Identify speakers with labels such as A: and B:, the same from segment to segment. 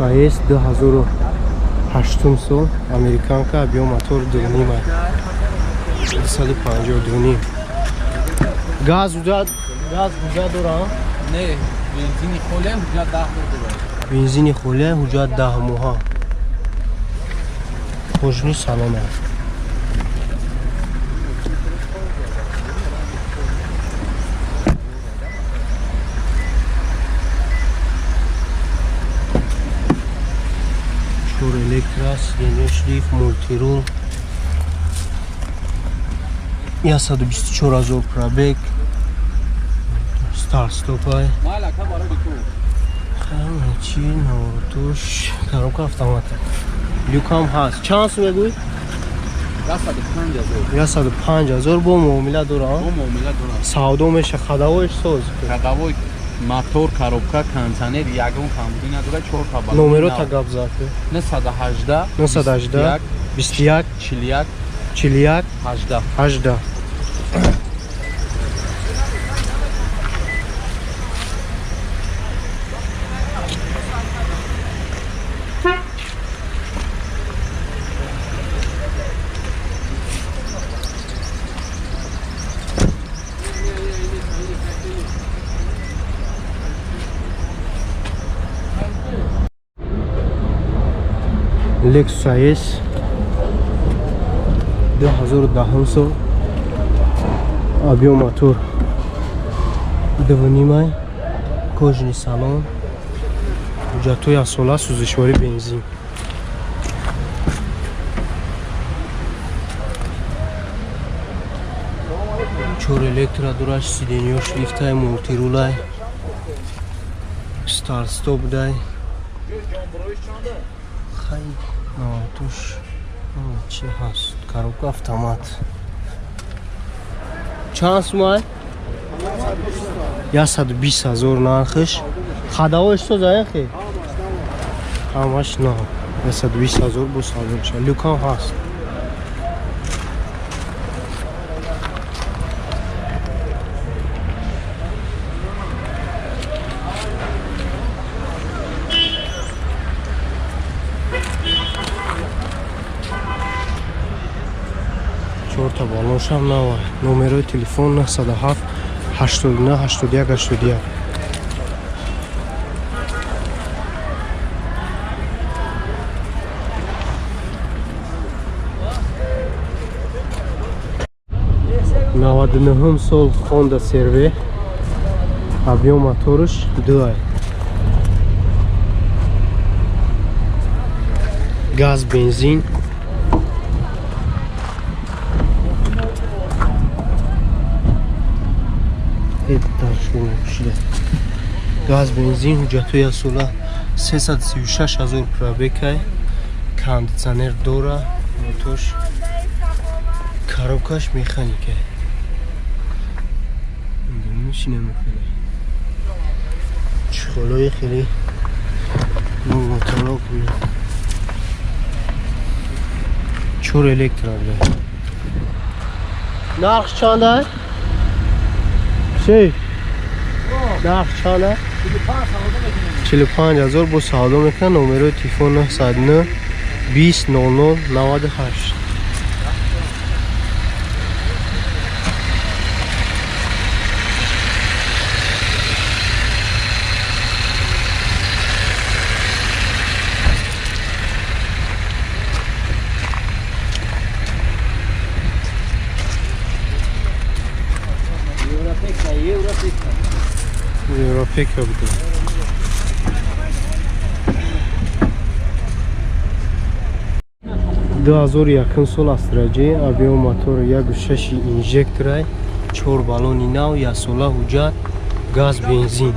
A: AS 2008 сол, американка, объем мотор 2,5, 252,5. Газ ҳуҷҷат, газ ҳуҷҷат дорам?
B: Не, бензини холия ҳуҷҷат 10 моҳ дорад.
A: Бензини холия ҳуҷҷат 10 моҳа. Кожаный салон. Чор электро, сиденье шлиф, мультирул. 124 000 пробег. Старт стопай. Чӣ навотуш, коробка автомат. Люкам ҳаст. Чанд сум мегӯй?
B: 105 000.
A: 105 000 бо муомила дорам?
B: Бо муомила дорам.
A: Савдо меша, ходовойш соз.
B: Ходовой, мотор, коробка, кондиционер ягон камбудӣ надорад, 4 та балон.
A: Номерота гап зад.
B: 918
A: 918 21
B: 41
A: 41
B: 18
A: 18. Lexus IS 2010 сол, объем мотор 2,5, кожаный салон, ҳуҷҷатҳои асола, сӯзишворӣ бензин. Чор электро дораш, сиденьёш лифтай, мультирулай, старт стоп дай. Хай, туш чӣ ҳаст? Коробка автомат. Чанд сумай? 120 000 нархш. Ходовойш соза яхе? Ҳамаш на. 120 000 бо савдо мешавад. Люкам ҳаст. Чорта балоншам нава. Номерои телефон 907 89 81 81. 99 сол Honda CR-V, объем моторш 2, газ бензин. Газ бензин, ҳуҷҷатҳои асола, 336 000 пробегай, кондитсионер дора, мотош, коробкаш механика. Чхолои хеле моторок, чор электро. Нарх чанд? Чӣ? Нарх чанд? 45 000 бо савдо мекунад. Номерои телефон 909 20 00 98. Европейка буда. 2001 сол Астра J, объем мотор 1.6 инжекторай, 4 баллони нав, як сола ҳуҷҷат, газ бензин.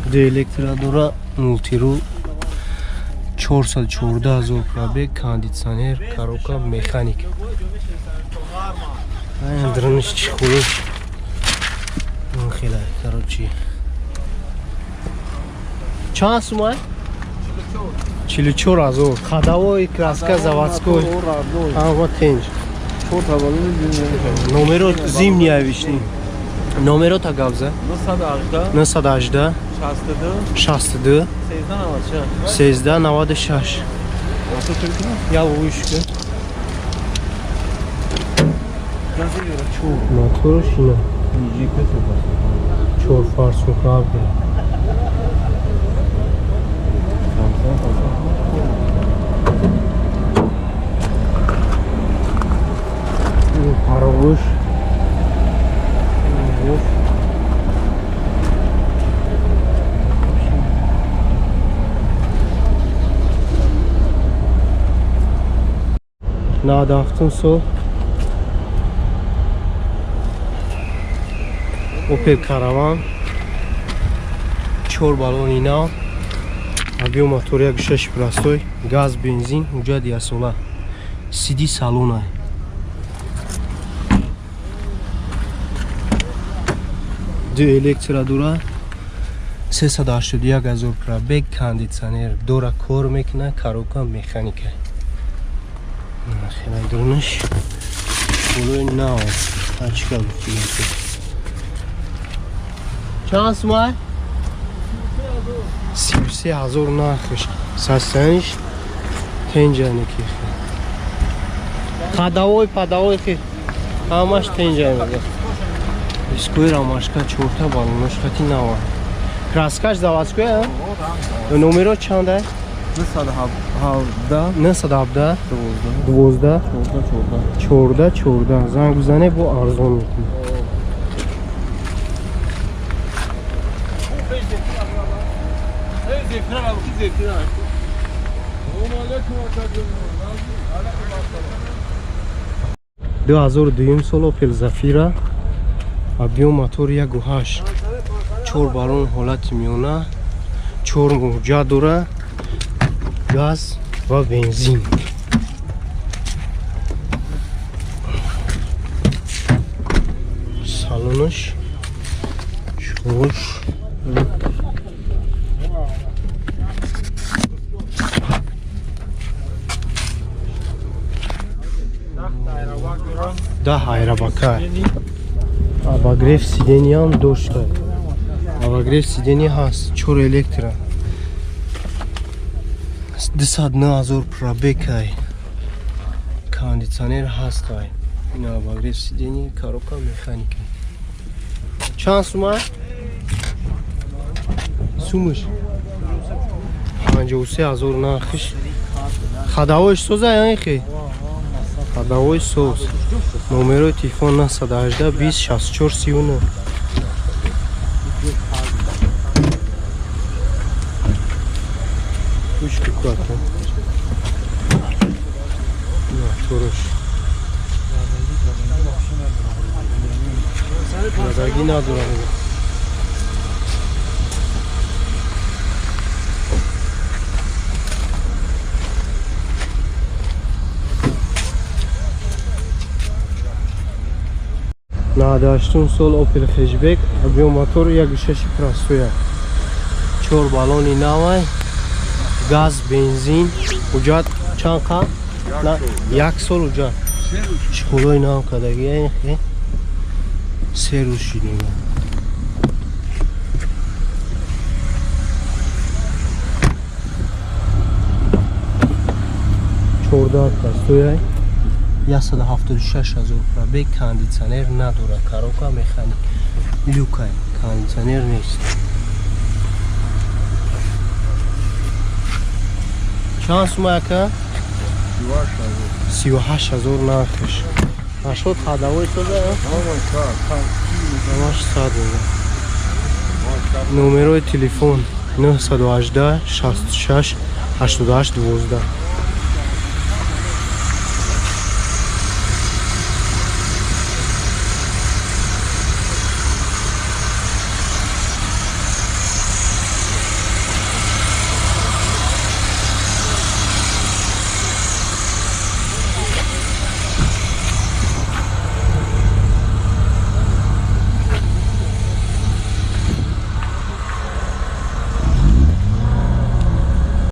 A: Ду электро дора, мультирул, 414 000 пробег, кондитсионер, коробка механик. Ай, драниш чӣ хуло. Хеле, короче. Чанд сумай? 44 000. Ходовой, краска заводской. Ҳама тенҷ. Номеро зимний авишни. Номеро та гавза. 918 62 13 96. Я вышка. Моторш ина. 4 фарсунка аб. Паровоз. Надафтун сол Opel Caravan 4 баллони нав, объем мотор 1.6 простой, газ, бензин, уҷа диасола, CD салона. Ду электро дора, 381 ҳазор пробег, кондитсионер дора, кор мекуна, коробка механика. Хеле дурнаш болои нав, ачка гуфтем. Чанд сумай? 33 ҳазор нархш. Састаниш тенҷане ки. Падавой падавой ки ҳамаш тенҷа мега. Дискои рамашка 4та баллонаш хати нава. Краскаш заводской, а? Номеро чанд? 917 917 12 14 14. Занг бизане бо арзон мекунӣ. Ду ҳазору дуюм сол Opel Zafira, объем мотор 1.8, 4 баллон ҳолати миёна, 4 мурҷа дора, газ ва бензин. Салонаш шуш. Да, айрабака. Обогрев сиденьям дошта. Обогрев сиденья ҳаст, 4 электро. 209 ҳазор пробекай. Кондитсионер ҳастай. Ина обогрев сиденья, коробка механика. Чанд сума? Сумаш 53 ҳазор нархиш. Хадавош соза яъне хе? Хадавои соз. Номерои телефон 918 20 64 39. Гӯш куката. Моторш. Задагӣ надорам. 98 сол Opel Hatchback, объем мотор 1.6 простой, 4 баллони навай, газ, бензин, уҷат чанд қа? Як сол уҷат. Школои нав кадаги, се рӯз шидем. 14 простой, 176 ҳазор пробег, кондитсионер надорад, коробка механик, люкай, кондитсионер нест. Чанд сума ака? 38 ҳазор нархш. Нашод хадавои соза? Ҳамаш сад. Номерои телефон 918 66 88 12.